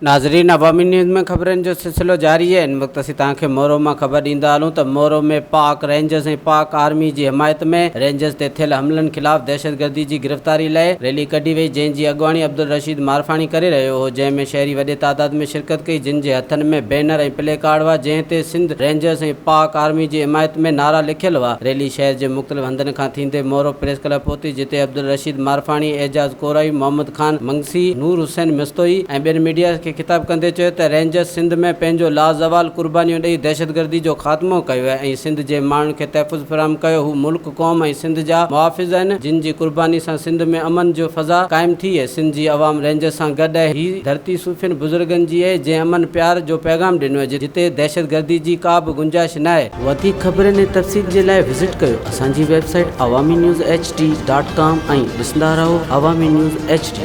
ناظرين عوامي نيوز ۾ خبرن جو سلسلو جاري آهي ان وقت اسين توهان کي مورو مان خبر ڏيندا هلون ته مورو ۾ پاڪ رينجرز ۽ پاڪ آرمي جي حمايت ۾ رينجرز تي ٿيل حملن خلاف دهشتگردي جي گرفتاري لاء ريلي ڪڍي وئي جنهن جي اڳواڻي عبدالرشيد مارفاڻي ڪري رهيو هو جنهن ۾ شهري وڏي تعداد ۾ شرڪت ڪئي جن جي هٿن ۾ بينر ۽ پلي ڪارڊ هئا جنهن تي سنڌ رينجرز ۽ پاڪ آرمي جي حمايت ۾ نعرا لکيل هئا ريلي شهر جي مختلف هنڌن کان ٿيندي مورو پريس ڪلب پهتي جتي عبدالرشيد مارفاڻي، اعجاز ڪورائي، محمد خان منگسي، نور حسين مستوئي ۽ ٻين ميڊيا کي خطاب ڪندي چيو ته رينجرز سنڌ ۾ پنهنجو لازوال قربانيون ڏئي دهشتگردي جو خاتمو ڪيو آهي ۽ سنڌ جي ماڻهن کي تحفظ فراهم ڪيو هو ملڪ، قوم ۽ سنڌ جا محافظ آهن جن جي قرباني سان سنڌ ۾ امن جو فضا قائم ٿي ۽ سنڌ جي عوام رينجرز سان گڏ آهي هي ڌرتي صوفين بزرگن جي آهي جنهن امن پيار جو پيغام ڏنو آهي جتي دهشتگردي جي ڪا به گنجائش ناهي. وڌيڪ خبرن ۽ تفصيل جي لاء وزٽ ڪيو اسان جي website Awami news H D dot com ۽ ڏسندا رهو عوامي نيوز ايڇ ڊي.